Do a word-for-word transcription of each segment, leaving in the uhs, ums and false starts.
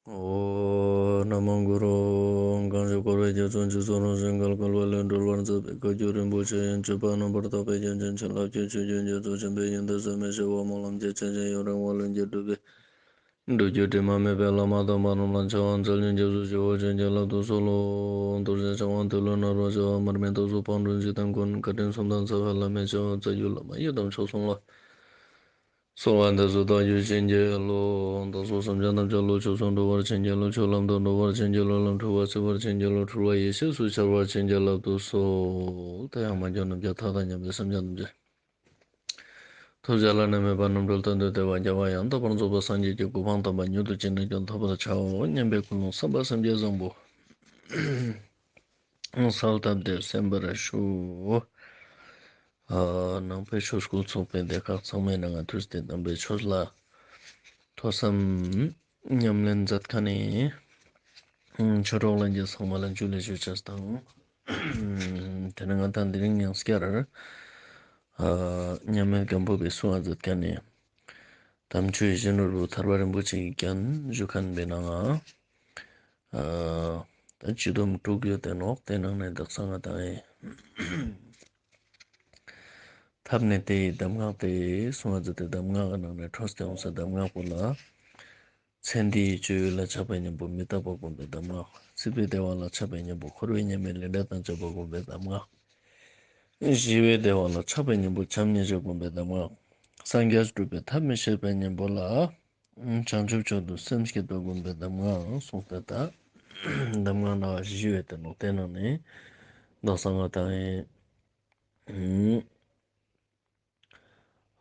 ཨོ། ན་མོ་གུ་རུ། གང་ཞིག་འཁོར་བའི་རྒྱ་མཚོ་འཇིགས་ཚོགས་རང་བཞིན་བརྒལ་དཀའ་བ་ལས་སྒྲོལ་བར་མཛད་པའི་བཀའ་བརྒྱུད་རིན་པོ་ཆེ་ཡི་སྤྱོད་པ་རྣམ་པར་དག་པའི་རྒྱན་ཅན་བྱིན་རླབས་ཀྱི་ཆུ་རྒྱུན་རྒྱ་མཚོ་ཆེན་པོའི་ཡོན་ཏན་ཟད་མི་ཤེས་པ་སྨོན་ལམ་གྱི་ཆུ་རྒྱུན་ཡུན་རིང་བ་ལྷུན་གྱིས་གྲུབ་པའི། སྒྲུབ་བརྒྱུད་དྲི་མ་མེད་པའི་བླ་མ་དམ་པ་རྣམས་ལ་མཆོད་པ་འཚལ་སྙིང་སྐྱབས་སུ་མཆིའོ། བྱིན་གྱིས་བརླབ་ཏུ་གསོལ་ལོ། རྡོ་རྗེ་འཆང་དབང་ཏེ་ལོ་ནཱ་རོ་མཆོད་པ། མར་མི་དྭགས་པོ་ཕག་གྲུ་འཇིག་རྟེན་མགོན། བཀའ་དྲིན་གསུམ་ལྡན་རྩ་བའི་བླ་མའི་མཆོད་པ། རྩ་བརྒྱུད་བླ་མ་ཡི་དམ་མཆོག་གསུམ་ལ། གསོལ་བ་འདེབས་སོ། བདག་རྒྱུད་བྱིན་གྱིས་རློབས། བདག་སོགས་སེམས་ཅན་ཐམས་ཅད་བློ་ཆོས་སུ་འགྲོ་བར་བྱིན་གྱིས་རློབས། ཆོས་ལམ་དུ་འགྲོ་བར་བྱིན་གྱིས་རློབས། ལམ་འཁྲུལ་བ་སེལ་བར་བྱིན་གྱིས་རློབས། འཁྲུལ་བ་ཡེ་ཤེས་སུ་འཆར་བར་བྱིན་གྱིས་བརླབ་ཏུ་གསོལ། དེ་ཡང་མ་གྱུར་ནམ་མཁའི་མཐའ་དང་མཉམ་པའི་སེམས་ཅན་ཐམས་ཅད་ཐོབ་བྱ་བླ་ན་མེད་པ་རྣམ་གྲོལ་གཏན་དུ་བདེ་བ་རྒྱལ་བ་ཡང་དག་པར་རྫོགས་པའི་སངས་རྒྱས་ཀྱི་གོ་འཕང་དམ་པ་མྱུར་དུ་ཅི་ནས་ཀྱང་ཐོབ་པར་བྱའོ་སྙམ་པའི་ཀུན་སློང་བསམ་པ་སེམས་བསྐྱེད་བཟང་པོ། གསལ་བཏབ་སྟེ་གསན་པར་ཞུ། ཨ། ནང་པའི་ཆོས་སྐུལ་ཚོགས་པའི་སྡེ་ཁག་ཚང་མའི་ནང་ང་ཐུགས་ཏེ་དམ་པའི་ཆོས་ལ་ཐོས་བསམ་ཉམས་ལེན་མཛད་མཁན་ནི་ཆོས་གྲོགས་ལྷན་རྒྱས་ཚང་མ་ལ་ཇུ་ལེ་ཞུ་ཆེད་དང་། དེ་ནས་ང་དང་དེ་རིང་ཡང་བསྐྱར། ཨ། མཉམ་མེད་སྒམ་པོ་པའི་གསུང་བ་མཛད་མཁན་ནི་དམ་ཆོས་ཡིད་བཞིན་ནོར་བུ་ཐར་པ་རིན་པོ་ཆེ་གིས་ཀྱང་ཞུ་མཁན་པའི་ནང་ང་། ཨ། ད་སྤྱི་སྡོམ་དྲུག་ཡོད་དེ་ནོག་དེ་ནང་ནས་དག་ས་ང་དང་ཡིན། ཐབས་ནི་དེ་ཡི་གདམས་ངག་སྟེ། གསུང་བ་མཛད་དེ་གདམས་ངག་གི་ནང་ནས་འཕྲོས་ཏེ་འོང་ས་གདམས་ངག་པོ་ལ། ཚེ་འདིའི་སྤྱོད་ཡུལ་ལ་ཆགས་པའི་གཉེན་པོ་མི་རྟག་པ་བསྒོམ་པའི་གདམས་ངག་སྲིད་པའི་བདེ་བ་ལ་ཆགས་པའི་གཉེན་པོ་འཁོར་བའི་ཉེས་དམིགས་ལས་འབྲས་དང་བཅས་པ་བསྒོམ་པའི་གདམས་ངག་ཞི་བའི་བདེ་བ་ལ་ཆགས་པའི་གཉེན་པོ་བྱམས་སྙིང་རྗེ་བསྒོམ་པའི་གདམས་ངག་སངས་རྒྱས་སྒྲུབ་པའི་ཐབས་མི་ཤེས་པའི་གཉེན་པོ་ལ། བྱང་ཆུབ་མཆོག་ཏུ་སེམས་བསྐྱེད་པ་བསྒོམ་པའི་གདམས་ངག་གསུངས་ཏེ། ད་གདམས་ངག་སྣ་བ་བཞི་ཡོད་དེ་ནོག་དེ་ནང་ནས་དག་ས་ང་དང་ཡིན།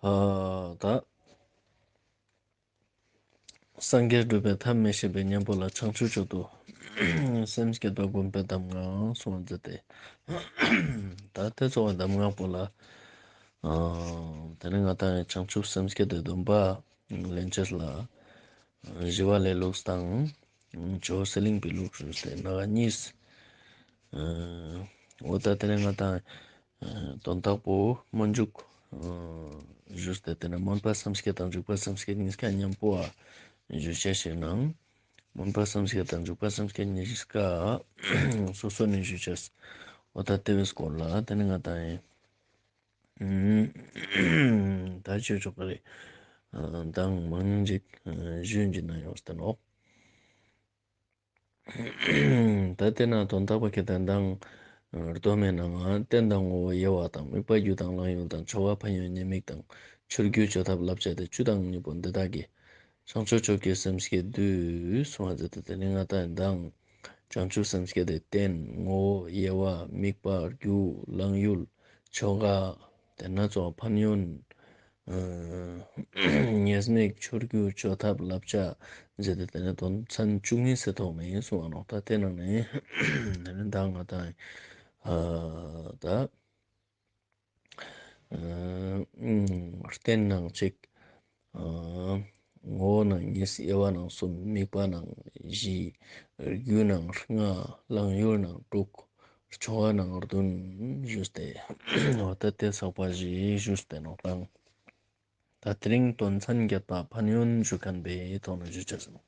ཨ། ད་སངས་རྒྱས་སྒྲུབ་པའི་ཐབས་མི་ཤེས་པའི་གཉེན་པོ་ལ་བྱང་ཆུབ་མཆོག་ཏུ་སེམས་བསྐྱེད་པ་བསྒོམ་པའི་གདམས་ངག་གསུང་བ་མཛད་དེ། ད་དེ་ཚོ་བའི་གདམས་ངག་པོ་ལ། ཨ། དེ་ནས་ང་དང་བྱང་ཆུབ་སེམས་བསྐྱེད་དེ་སྡོམ་པ་ལེན་ཆེད་ལ། ཞི་བ་ལྷའི་ལུགས་དང་། ཇོ་བོ་གསེར་གླིང་པའི་ལུགས་ཞུས་ཏེ་སྣ་ཁ་གཉིས། འོ་ད་དེ་ནས་ང་དང་། དོན་དག་པོ་སྨོན་འཇུག་ཞུས་ཏེ་དེ་ནས་སྨོན་པ་སེམས་བསྐྱེད་དང་འཇུག་པ་སེམས་བསྐྱེད་གཉིས་ཀ་མཉམ་པོ་ཨ་ཞུ་བྱ་ཞེ་ན། སྨོན་པ་སེམས་བསྐྱེད་དང་འཇུག་པ་སེམས་བསྐྱེད་གཉིས་ཀ་སོ་སོ་ནས་ཞུ་བྱ། འོ་ད་དེ་བས་སྐོར་ལ་དེ་ནས་ང་དང་ཡིན། ད་ཆོས་ཆོག་གི་རེད། མདང་མང་ཉུང་ཅིག་ཞུས་ཀྱི་ན་ཡོང་སྟེ་ནོག་ད་དེ་ན་དོན་དག་པ་ཁེ་དང་མདང་། མདོ་སྨད་ནང་ང་རྟེན་དང་ངོ་བོ་དབྱེ་བ་དང་། དམིགས་པ་རྒྱུ་དང་བླང་ཡུལ་དང་། ཆོ་ག་ཕན་ཡོན་ཉེས་དམིགས་དང་། ཆོས་བརྒྱུད་བཅོས་ཐབས་བསླབ་བྱ་སྟེ། བཅུ་དང་གཉིས་པོ་འདི་དག་གིས། བྱང་ཆུབ་མཆོག་གི་སེམས་བསྐྱེད་བསྡུས་གསུང་བ་མཛད་དེ། དེ་ནི་ང་དང་མདང་། བྱང་ཆུབ་སེམས་བསྐྱེད་དེ་རྟེན་ངོ་བོ་དབྱེ་བ་དམིགས་པ་རྒྱུ་བླང་ཡུལ་ཆོ་ག་དེ་ན་ཚོགས་ཕན་ཡོན། ཉེས་དམིགས་ཆོས་བརྒྱུད་བཅོས་ཐབས་བསླབ་བྱ་ཟེར་ཏེ་དེ་ནས་དོན་ཚན་བཅུ་གཉིས་སེ་ཐོག་ནས་གསུང་བ་ནོག་ད་དེ་ནང་ནས་དེ་ནས་མདང་ང་དང་ཨ་ད་རྟེན་ནང་གཅིག་ངོ་བོ་ནང་གཉིས། དབྱེ་བ་ནང་གསུམ། དམིགས་པ་ནང་བཞི། རྒྱུ་ནང་ལྔ། བླང་ཡུལ་ནང་དྲུག་ཆོ་ག་ནང་བདུན་ཞུས་ཏེ། འོ་ད་དེ་ཚོགས་པ་བཞི་ཞུས་ཏེ་ནོག་དང་། ད་དེ་རིང་དོན་ཚན་བརྒྱད་པ་ཕན་ཡོན་ཞུ་མཁན་པའི་ཐོག་ནས་ཞུ་ཆ་སོང་།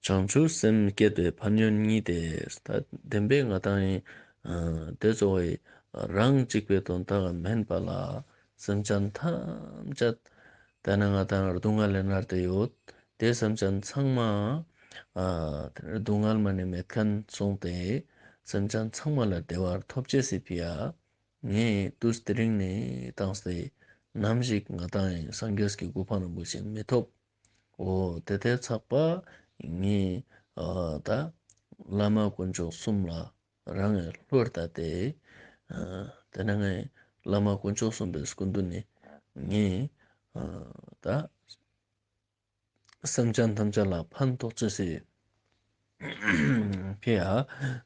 བྱང་ཆུབ་སེམས་བསྐྱེད་པའི་ཕན་ཡོན་གཉིས་ཏེ། ད་བདེན་པའི་ང་དང་ཡིན། དེ་གཙོ་བོ་རང་གཅིག་པའི་དོན་དག་མིན་པ་ལ་སེམས་ཅན་ཐམས་ཅད་ད་ནི་ང་དང་སྡུག་བསྔལ་ལས་མནར་ཏེ་ཡོད། དེ་སེམས་ཅན་ཚང་མ་ཨ་སྡུག་བསྔལ་མ་ནི་མེད་མཁན་སོང་སྟེ་སེམས་ཅན་ཚང་མ་ལ་བདེ་བ་ཐོབ་ཅེས་སི་ཕི་ཡ། ངས་དུས་དེ་རིང་ནས་བཏང་སྟེ་ནམ་ཞིག་ང་དང་ཡང་སངས་རྒྱས་ཀྱི་གོ་འཕང་རིན་པོ་ཆེ་མི་ཐོབ། འོ་དེ་ལྟའི་ཚགས་པ་ངས་ཨ་ད་བླ་མ་དཀོན་མཆོག་གསུམ་ལ་རང་ངས་བློ་ལྟ་སྟེ། ཨ་དེ་ནས་ངས་བླ་མ་དཀོན་མཆོག་གསུམ་པའི་སྐུ་མདུན་ནས་ངས་ཨ་ད། སེམས་ཅན་ཐམས་ཅད་ལ་ཕན་ཐོགས་ཅེས་སི་ཕི་ཡ།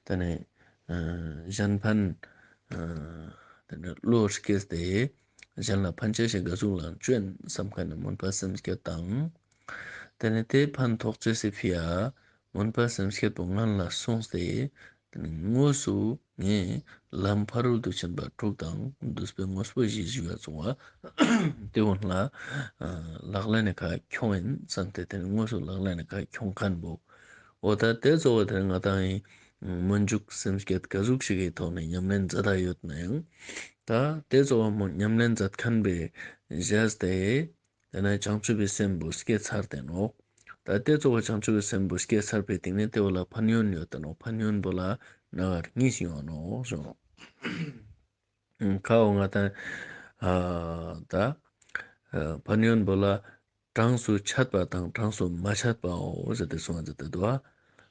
དེ་ནས་གཞན་ཕན། དེ་ནས་བློ་སྐྱེས་ཏེ་གཞན་ལ་ཕན་ཆེ་ཞིང་དགའ་ཟུག་ལ་སྤྱོད་བསམ་མཁན་ནི་སྨོན་པ་སེམས་བསྐྱེད་དང་། དེ་ནས་དེ་ཕན་ཐོགས་ཅེས་སི་ཕི་ཡ། སྨོན་པ་སེམས་བསྐྱེད་པོ་ངན་ལ་སོང་སྟེ་དེ་ནས་དངོས་སུ། ངས་ལམ་ཕ་རོལ་ཏུ་ཕྱིན་པ་དྲུག་དང་བདུད་པའི་དངོས་པོ་བཞི་ཞུ་བར་བྱུང་བ། དེ་འོན་ལ་ལག་ལེན་ནས་ཁ་ཁྱོང་ཡིན་བསམ་སྟེ་དེ་ནི་དངོས་སུ་ལག་ལེན་ནས་ཁ་ཁྱོང་མཁན་པོ། འོ་ད་དེ་གཙོ་བོ་དེ་ནི་ང་དང་ཡིན། སྨོན་འཇུག་སེམས་བསྐྱེད་ག་ཟུག་ཞིག་གི་ཐོག་ནས་ཉམས་ལེན་མཛད་ད་ཡོད་ན་ཡང་། ད་དེ་གཙོ་བོ་མོ་ཉམས་ལེན་མཛད་མཁན་པའི་བཞེས་ཏེ། དེ་ནས་བྱང་ཆུབ་པའི་སེམས་པོ་སྐྱེས་ཚར་ཏེ་ནོག་ད་དེ་གཙོ་བོ་བྱང་ཆུབ་པའི་སེམས་པོ་སྐྱེས་ཚར་བའི་སྟེང་ནས་དེ་བོ་ལ་ཕན་ཡོན་ཡོད་དེ་ནོག་ཕན་ཡོན་པོ་ལ་ན་ག་གཉིས་ཡོང་ནོག་ཞུ་ནོག་ཁ་འོ་ང་དང་ཨ་ད་ཨ་ཕན་ཡོན་པོ་ལ་གྲངས་སུ་ཆད་པ་དང་གྲངས་སུ་མ་ཆད་པའོ་ཟེར་ཏེ་གསུངས་པ་ཟེར་ཏེ་འདུག་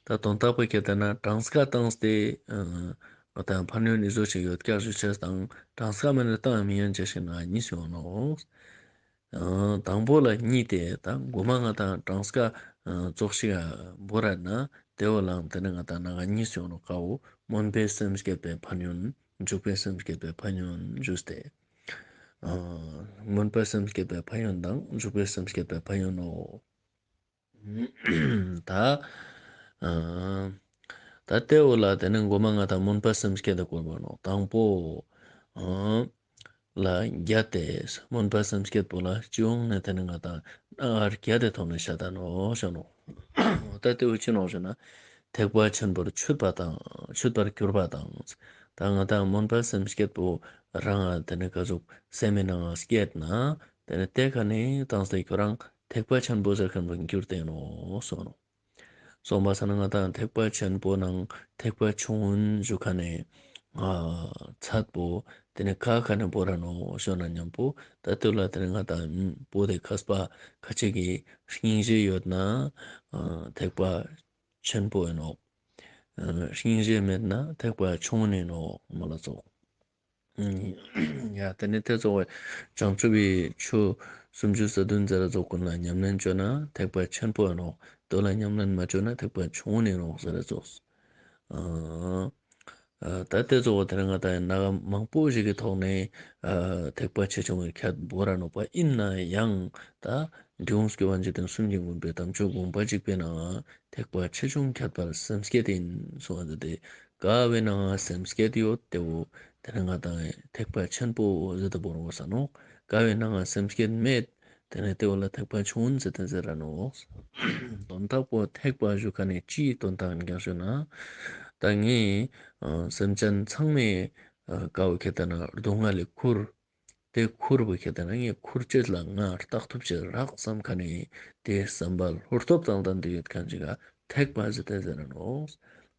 ད་དོན་དག་པོ་ཁྱེད་ལྟ་ན་གྲངས་ཀ་བཏང་སྟེ་ཨ་ང་དང་ཕན་ཡོན་ཨི་ཟོ་ཞིག་ཡོད་ཀྱག་ཞུ་ཆེས་དང་གྲངས་ཀ་མེད་ན་བཏང་མི་ཡོན་ཆེ་ཞིག་ན་གཉིས་ཡོང་ནོག་དང་པོ་ལ་གཉིས་ཏེ་ད་མགོ་མ་ང་དང་གྲངས་ཀ་ཙོགས་ཤིག་འབོར་ར་ན་དེ་བོ་ལའང་དེ་ནི་ང་དང་ན་ག་གཉིས་སུ་ཡོང་ནོག་ཀའོ། སྨོན་པའི་སེམས་བསྐྱེད་པའི་ཕན་ཡོན། འཇུག་པའི་སེམས་བསྐྱེད་པའི་ཕན་ཡོན་ཞུས་ཏེ། སྨོན་པའི་སེམས་བསྐྱེད་པའི་ཕན་ཡོན་དང་འཇུག་པའི་སེམས་བསྐྱེད་པའི་ཕན་ཡོན་ནོ། ད་ད་དེ་བོ་ལ་དེ་ནི་མགོ་མ་ང་དང་སྨོན་པའི་སེམས་བསྐྱེད་དེ་བཀོད་པ་ནོ། དང་པོ། ལ་བརྒྱད་དེ། སྨོན་པ་སེམས་བསྐྱེད་པོ་ལ་སྤྱི་ཡོངས་ནས་དེ་ནི་ང་དང་སྣང་བར་བརྒྱད་དེ་ཐོག་ནས་བཤད་ད་ནོ་ཞུ་ནོ། ད་དེ་བོ་ཅི་ནོ་ཞུ་ན། ཐེག་པ་ཆེན་པོར་ཆུད་པ་དང་ཆུད་པར་གྱུར་པ་དང་། ད་ང་དང་སྨོན་པ་སེམས་བསྐྱེད་པོ་རང་ང་དེ་ནི་ག་ཟུག་སེམས་མི་ནང་ང་སྐྱེད་ན། དེ་ནི་དེ་ཁ་ནས་བཏང་སྟེ་ཁྱོད་རང་ཐེག་པ་ཆེན་པོ་ཟེར་མཁན་པོ་འགྱུར་ཏེ་ནོ་ཞུ་ནོ། སོང་པ་སང་ན་ང་དང་ཐེག་པ་ཆེན་པོ་ནང་ཐེག་པ་ཆུང་ངུན་ཞུ་ཁ་ནས་ཚད་པོ་དེ་ནས་ཁ་ཁ་ནས་བོར་ར་ནོ་ཞུ་ན་མཉམ་པོ། ད་དུ་ལ་དེ་ནས་ང་དང་པོ་དེ་མཁས་པ་ཁ་ཅིག་གི་སྙིང་རྗེ་ཡོད་ན་ཐེག་པ་ཆེན་པོ་ཡིན་ནོག་སྙིང་རྗེ་མེད་ན་ཐེག་པ་ཆུང་ངུན་ཡིན་ནོག་མ་ལ་སོགས། ཡ་དེ་ནི་དེ་ཚོ་བས་བྱང་ཆུབ་པའི་ཆོས་སུམ་ཅུ་རྩ་བདུན་ཟེར་ར་ཚོ་ཀུན་ལ་ཉམས་ལེན་བཅོས་ན་ཐེག་པ་ཆེན་པོ་ཡིན་ནོ། དོ་ལ་ཉམས་ལེན་མ་བཅོས་ན་ཐེག་པ་ཆུང་ངུན་ཡིན་ནོ་ཟེར་ར་ཚོ། ད་དེ་ཚོ་བ་དེ་རིང་ང་ད་ཡིན་ན་མང་པོ་ཞིག་གི་ཐོག་ནས་ཐེག་པ་ཆེ་ཆུང་གི་ཁྱད་བོར་ར་ནོག་པ་ཡིན་ན་ཡང་ད་འབྲི་གུང་སྐྱོབ་པ་འཇིག་རྟེན་གསུམ་གྱི་མགོན་པོའི་དམ་ཆོས་དགོངས་པ་གཅིག་པའི་ནང་ཐེག་པ་ཆེ་ཆུང་ཁྱད་པར་སེམས་བསྐྱེད་ཡིན་གསུངས་པ་དེ། ཀ་བའི་ནང་སེམས་བསྐྱེད་ཡོད་དེ་བོ། དེ་ནི་ང་དང་ཐེག་པ་ཆེན་པོ་ཟེར་ཏེ་བོར་བ་ས་ནོ། ཀ་བའི་ནང་སེམས་བསྐྱེད་མེད། དེ་ནི་དེ་བོ་ལ་ཐེག་པ་ཆུང་ངུན་ཟེར་ཏེ་ཟེར་ར་ནོ། དོན་དག་པོ་ཐེག་པ་ཞུ་ཁ་ནས་ཅིའི་དོན་དག་ཡིན་ཀྱང་ཞུ་ན། ད་ངས་སེམས་ཅན་ཚང་མའི་ཀ་བོ་ཁྱེད་ལྟ་ན་སྡུག་བསྔལ་ལས་ཁུར། དེ་ཁུར་བོ་ཁྱེད་ལྟ་ན་ངས་ཁུར་ཅེས་ལ་ང་ལྟ་ཐུབ་ཅེས་རག་བསམ་ཁ་ནས་དེ་བསམ་པ་ལྷུར་སྟོབས་དང་ལྡན་དུ་ཡོད་མཁན་ཅིག་ག་ཐེག་པ་ཟེར་ཏེ་ཟེར་ར་ནོ།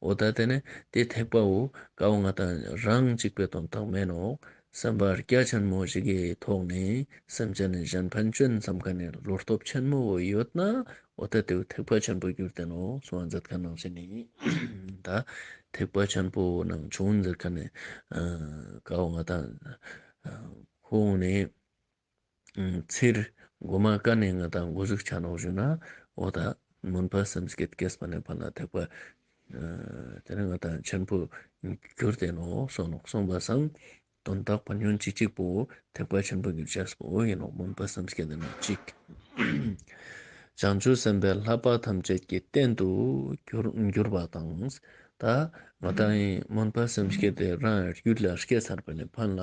འོ་ད་དེ་ནས་དེ་ཐེག་པ་བོ་ཀ་བོ་ང་དང་རང་གཅིག་པའི་དོན་དག་མེད་ནོ། བསམ་པ་རྒྱ་ཆེན་མོ་ཞིག་གི་ཐོག་ནས་སེམས་ཅན་ནི་གཞན་ཕན་བཅོན་བསམ་མཁན་ནི་བློ་སྟོབས་ཆེན་མོ་བོ་ཡོད་ན། འོ་ད་དེ་བོ་ཐེག་པ་ཆེན་པོ་གྱུར་ཏེ་ནོ་གསུང་བ་མཛད་མཁན་ནང་བཞིན་ནི། ད་ཐེག་པ་ཆེན་པོ་ནང་ཆུང་ཟེར་མཁན་ནི་ཀ་བོ་ང་དང་ཁོང་ནི་ཚིར་མགོ་མ་ཀ་ནས་ང་དང་འགོ་ཟུག་ཆ་ནོ་ཞུ་ན། འོ་ད་སྨོན་པ་སེམས་བསྐྱེད་སྐྱེས་པ་ནས་ཕར་ལ་ཐེག་པ་དེ་ནས་ང་དང་ཆེན་པོ་གྱུར་ཏེ་ནོ་གསུངས་ནོ་གསུངས་པ་སང་། དོན་དག་ཕན་ཡོན་གཅིག་གཅིག་པོ་ཐེག་པ་ཆེན་པོ་གྱུར་ཅེས་པོ་ཡིན་ནོ། སྨོན་པ་སེམས་བསྐྱེད་དེ་ན་གཅིག་བྱང་ཆུབ་སེམས་དཔའི་བསླབ་པ་ཐམས་ཅད་ཀྱི་རྟེན་དུ་གྱུར་གྱུར་པ་དང་། ད་ང་དང་ཡིན་སྨོན་པ་སེམས་བསྐྱེད་དེ་རང་རྒྱུད་ལ་སྐྱེས་ཚར་བ་ནས་ཕར་ལ་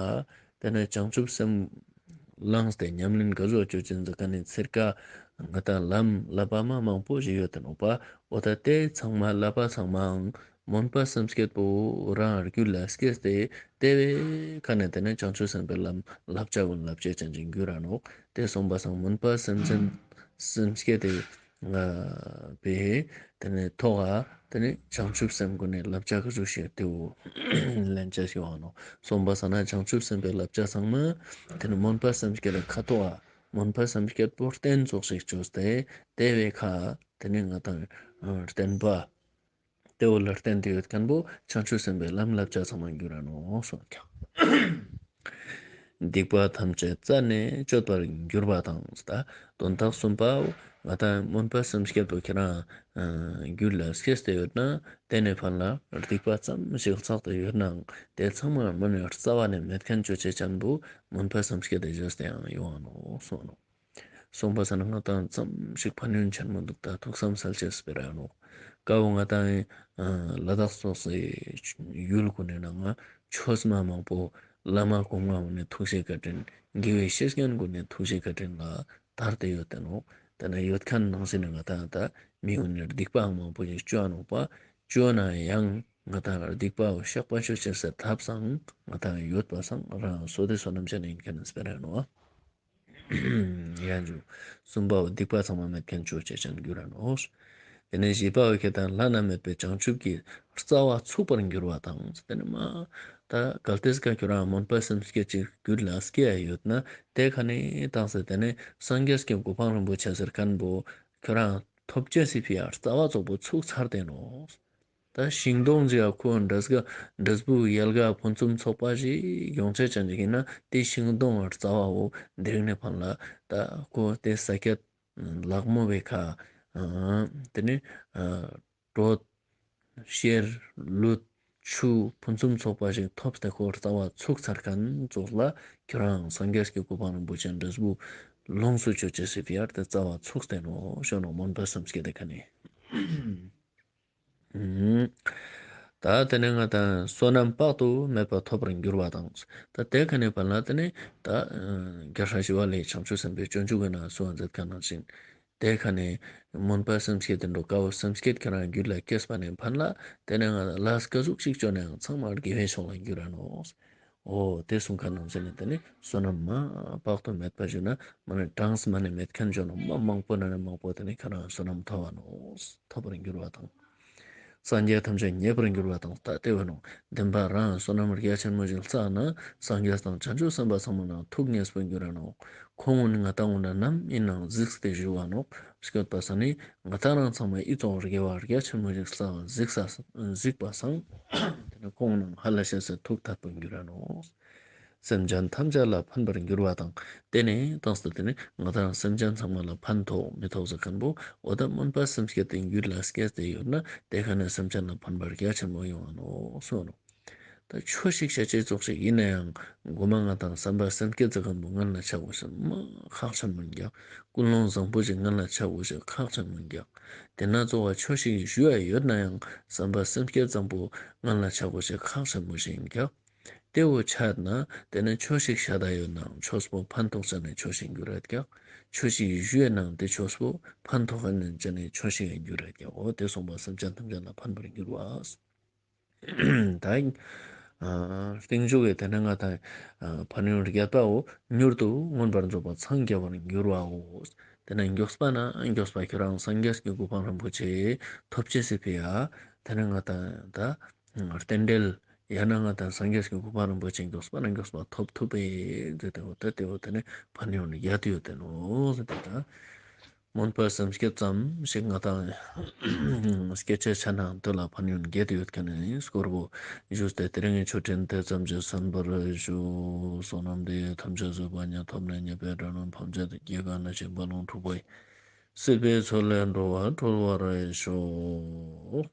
དེ་ནས་བྱང་ཆུབ་སེམས་བླངས་ཏེ་ཉམས་ལེན་ག་ཟུག་བཅོ་ཅན་ཟེར་མཁན་ནི་ཚིར་ཀ་ང་དང་ལམ་བསླབ་པ་མ་མང་པོ་ཞིག་ཡོད་དེ་ནོ་པ། འོ་ད་དེ་ཚང་མ་བསླབ་པ་ཚང་མའང་སྨོན་པ་སེམས་བསྐྱེད་པོ་རང་རྒྱུད་ལ་སྐྱེས་ཏེ་དེ་བས་ཁ་ནས་དེ་ནས་བྱང་ཆུབ་སེམས་དཔའི་ལམ་བསླབ་བྱ་ཀུན་བསླབ་བྱ་ཅན་ཅིག་འགྱུར་ར་ནོ། དེ་གསུངས་པ་སང་སྨོན་པ་སེམས་ཅན་སེམས་བསྐྱེད་དེ་ང་བས་དེ་ནས་ཐོག་ཨ་དེ་ནས་བྱང་ཆུབ་སེམས་ཀུན་ནས་བསླབ་བྱ་ག་ཟུག་ཤེས་དེའོ་ལན་ཆ་ཞིག་ཡོང་ནོ། གསུངས་པ་སང་ན་བྱང་ཆུབ་སེམས་དཔའི་བསླབ་བྱ་ཚང་མ་དེ་ནས་སྨོན་པ་སེམས་བསྐྱེད་ལ་ཁ་ཐོག་ཨ་སྨོན་པ་སེམས་བསྐྱེད་པོ་རྟེན་ཙོགས་ཤིག་བཅོས་ཏེ་དེ་བས་ཁ་དེ་ནས་ང་དང་བསྟན་པ། དེ་བོ་ལ་བརྟེན་དུ་ཡོད་མཁན་པོ་བྱང་ཆུབ་སེམས་དཔའི་ལམ་བསླབ་བྱ་ཚང་མ་འགྱུར་ར་ནོ་གསུངས་ཀྱང་། སྡིག་པ་ཐམས་ཅད་རྩད་ནས་གཅོད་པར་འགྱུར་བ་དང་། ད་དོན་དག་གསུམ་པའོ། ང་དང་སྨོན་པ་སེམས་བསྐྱེད་པོ་ཁྱེད་རང་རྒྱུད་ལ་སྐྱེས་ཏེ་ཡོད་ན་དེ་ནས་ཕར་ལ་སྡིག་པ་ཙམ་ཞིག་བསགས་ཏེ་ཡོད་ནའང་དེ་ཚང་མ་མི་ནས་རྩ་བ་ནས་མེད་མཁན་བཅོ་བྱེད་ཅན་པོ་སྨོན་པ་སེམས་བསྐྱེད་དེ་བཞེས་ཏེ་ཡང་ཡོང་བ་ནོ་གསུངས་ནོ། གསུངས་པ་ས་ན་ང་དང་ཙམ་ཞིག་ཕན་ཡོན་ཆེན་མོ་འདུག་ད་ཐུགས་བསམ་གསལ་བྱེད་སྤེལ་ར་ནོ། ཀ་བོ་ང་དང་ཨ་ལ་དྭགས་སོགས་སི་ཡུལ་ཀུན་ནས་ནང་ང་ཆོས་མ་མང་པོ་བླ་མ་གོང་མ་ཀུན་ནས་ཐུགས་རྗེ་བཀའ་དྲིན། དགེ་བའི་བཤེས་གཉེན་ཀུན་ནས་ཐུགས་རྗེ་བཀའ་དྲིན་ལ་དར་ཏེ་ཡོད་དེ་ནོག། དེ་ན་ཡོད་མཁན་ནང་བཞིན་ནི་ང་དང་ད་མི་ཀུན་ནས་སྡིག་པའང་མང་པོ་ཞིག་བཅོ་ནོག་པ། བཅོ་ན་ཡང་ང་དང་སྡིག་པ་བོ་བཤགས་པ་ཆོས་ཅན་སེ་ཐབས་སང་ང་དང་ཡོད་པ་སང་རང་བསོད་བདེ་བསོད་ནམས་ཅན་ཡིན་མཁན་ནི་སྤེ་ར་ནོག། ཡང་འཇུག། གསུམ་པའོ་སྡིག་པ་ཚང་མ་མེད་མཁན་ཆོས་ཅན་འགྱུར་ར་ནོག། དེ་ནས་བཞི་པའོ་ཁྱེད་དང་བླ་ན་མེད་པའི་བྱང་ཆུབ་ཀྱི་རྩ་བ་ཚུགས་པར་འགྱུར་བ་དང་། དེ་ནས་མ་ད་གལ་ཏེ་ཀ་ཁྱོད་རང་སྨོན་པ་སེམས་བསྐྱེད་ཅིག་རྒྱུད་ལ་སྐྱེ་ཡ་ཡོད་ན་དེ་ཁ་ནས་བཏང་སྟེ་དེ་ནས་སངས་རྒྱས་ཀྱི་གོ་འཕང་རིན་པོ་ཆེ་ཟེར་མཁན་པོ་ཁྱོད་རང་ཐོབ་ཅེས་སི་ཕི་ཡ་རྩ་བ་ཙོག་པོ་ཚུགས་ཚར་ཏེ་ནོག། ད་ཤིང་སྡོང་ཅིག་ཡ་ཁོ་འབྲས་ག་འབྲས་བུ་ཡལ་ག་ཕུན་སུམ་ཚོགས་པ་ཞིག་ཡོང་ཆེད་ཅན་ཅིག་ཡིན་ན་དེ་ཤིང་སྡོང་རྩ་བའོ་འདིར་ནས་ཕན་ལ་ད་ཁོ་དེ་ས་ཁྱད་ལག་མོ་བའི་ཁ་དེ་ནས་གྲོད་གཤེར་ལུད་ཆུ་ཕུན་སུམ་ཚོགས་པ་ཞིག་ཐོབ་སྟེ་ཁོ་རྩ་བ་ཚུགས་ཚར་མཁན་ཙོགས་ལ་ཁྱོད་རང་སངས་རྒྱས་ཀྱི་གོ་འཕང་རིན་པོ་ཆེ་འབྲས་བུ་ལོངས་སུ་སྤྱོད་ཅེས་སི་ཕི་ཡ་དེ་རྩ་བ་ཚུགས་ཏེ་ནོག་ཞོ་ནོག་སྨོན་པ་སེམས་བསྐྱེད་དེ་ཁ་ནས། ད་དེ་ནས་ང་དང་བསོད་ནམས་དཔག་ཏུ་མེད་པ་ཐོབ་པར་འགྱུར་བ་དང་། ད་དེ་ཁ་ནས་བར་ལ་དེ་ནས་ད་རྒྱལ་སྲས་ཞི་བ་ལྷས་བྱང་ཆུབ་སེམས་དཔའི་སྤྱོད་འཇུག་གི་ནང་གསུངས་མཛད་མཁན་ནང་བཞིན། དེ་ཁ་ནས་སྨོན་པ་སེམས་བསྐྱེད་དེ་འགྲོ་དཀའ་བོ་སེམས་བསྐྱེད་ཁྱོད་རང་རྒྱུད་ལ་སྐྱེས་པ་ནས་ཕན་ལ་དེ་ནས་ང་དང་ལས་ཀ་ཟུག་ཅིག་བཅོ་ནའང་ཚང་མ་དགེ་བའི་ཕྱོགས་ལ་འགྱུར་ར་ནོག། འོ་དེ་གསུང་མཁན་ནང་བཞིན་ནི་དེ་ནི་བསོད་ནམས་མ་དཔག་ཏུ་མེད་པ་ཞུ་ན་མ་ནི་གྲངས་མ་ནི་མེད་མཁན་ཞུ་ན་མ་མང་པོ་ན་ནི་མང་པོ་དེ་ནི་ཁྱོད་རང་བསོད་ནམས་ཐོབ་བ་ནོ། ཐོབ་པར་འགྱུར་བ་དང་། སངས་རྒྱས་ཐམས་ཅད་མཉེས་པར་འགྱུར་བ་དང་ད་ལྟེ་བ་ནོ། བདེན་པ་རང་བསོད་ནམས་རྒྱ་ཆེན་མོ་ཞིག་བསགས་ན་སངས་རྒྱས་དང་བྱང་ཆུབ་སེམས་དཔའ་ཚང་མ་ན་ཐུགས་མཉེས་པར་འགྱུར་བ་ནོ། ཁོང་ངོ་ནི་ང་དང་ངོ་ན་ནམ་ཡིན་ནང་གཟིགས་ཏེ་བཞུགས་བ་ནོ། སྐྱོད་པ་ས་ནི་ང་དང་རང་ཚང་མ་ཨི་ཙོག་དགེ་བ་རྒྱ་ཆེན་མོ་ཞིག་བསགས་གཟིགས་ས་གཟིགས་པ་སང་། དེ་ནི་ཁོང་རྣམས་ཧ་ལ་ཤ་ཟེར་ཐུགས་ཐད་པར་འགྱུར་ར་ནོ། སེམས་ཅན་ཐམས་ཅད་ལ་ཕན་པར་འགྱུར་བ་དང་། དེ་ནས་བཏང་སྟེ་དེ་ནི་ང་དང་སེམས་ཅན་ཚང་མ་ལ་ཕན་ཐོགས་མི་ཐོགས་ཟེར་མཁན་པོ་འོ་ད་སྨོན་པ་སེམས་བསྐྱེད་དེ་རྒྱུད་ལ་སྐྱེས་ཏེ་ཡོད་ན་དེ་ཁ་ནས་སེམས་ཅན་ལ་ཕན་པ་རྒྱ་ཆེན་པོ་ཡོང་བ་ནོ་གསུངས་ནོ། ད་ཆོས་ཤིག་བྱ་ཆེད་ཙོགས་ཤིག་ཡིན་ན་ཡང་མགོ་མ་ང་དང་བསམ་པ་སེམས་བསྐྱེད་ཙེ་གམ་པོ་ངན་ལ་ཆགས་དགོས་ཤེས་མ་ཁག་ཆེན་མོ་འགྱག། ཀུན་སློང་བཟང་པོ་ཞིག་ངན་ལ་ཆགས་དགོས་ཤེས་ཁག་ཆེན་མོ་འགྱག། དེ་ན་གཙོ་བ་ཆོས་ཤིག་ཞུ་ཡ་ཡོད་ན་ཡང་བསམ་པ་སེམས་བསྐྱེད་བཟང་པོ་ངན་ལ་ཆགས་དགོས་ཤེས་ཁག་ཆེན་མོ་ཞིག་འགྱག། དེ་བོ་ཆད་ན་དེ་ནས་ཆོས་ཤིག་བྱ་ད་ཡོད་ནའང་ཆོས་པོ་ཕན་ཐོགས་ཅན་ནས་ཆོས་ཤིག་འགྱུར་ར་འགྱག། ཆོས་ཤིག་ཞུ་ཡ་ནའང་དེ་ཆོས་པོ་ཕན་ཐོགས་ཅན་ནས་ཆོས་ཤིག་འགྱུར་ར་འགྱག། འོ་དེ་གསུངས་པ་སེམས་ཅན་ཐམས་ཅད་ལ་ཕན་པར་འགྱུར་བ། ད་ཨ་རྟིང་མཇུག་གི་དེ་ནས་ང་དང་ཨ་ཕན་ཡོན་བརྒྱད་པའོ། མྱུར་དུ་མངོན་པར་རྫོགས་པར་འཚང་རྒྱ་བར་འགྱུར་བའོ། དེ་ནས་མགྱོགས་པ་ན་མགྱོགས་པ་ཁྱོད་རང་སངས་རྒྱས་ཀྱི་གོ་འཕང་རིན་པོ་ཆེ་ཐོབ་ཅེས་སི་ཕི་ཡ། དེ་ནས་ང་དང་ད་རྟེན་འབྲེལ་ཡང་ན་ང་དང་སངས་རྒྱས་ཀྱི་གོ་འཕང་རིན་པོ་ཆེ་མགྱོགས་པ་ན་མགྱོགས་པ་ཐོབ་ཐུབ་པས་ཟེར་ཏེ་འོ་ད་དེ་འོ་དེ་ནས་ཕན་ཡོན་བརྒྱད་ཡོད་དེ་ནོ་ཟེར་ཏེ་ད། སྨོན་པ་སེམས་བསྐྱེད་ཙམ་ཞིག་ང་དང་སྐྱེ་ཆ་ཆ་ནའང་དེ་ལ་ཕན་ཡོན་བརྒྱད་དུ་ཡོད་མཁན་ནི་སྐོར་བོ་ཞུས་ཏེ་དེ་རིང་གི་ཆོས་འབྲེལ་དེ་ཙམ་གྱིས་གསན་པར་ཞུ། བསོད་ནམས་འདི་ཡིས་ཐམས་ཅད་གཟིགས་པ་ཉིད། ཐོབ་ནས་ཉེས་པའི་དགྲ་རྣམས་ཕམ་བྱས་ཏེ། སྐྱེ་རྒ་ན་འཆིའི་རྦ་ཀློང་འཁྲུགས་པ་ཡི། སྲིད་པའི་མཚོ་ལས་འགྲོ་བ་སྒྲོལ་བར་ཤོག།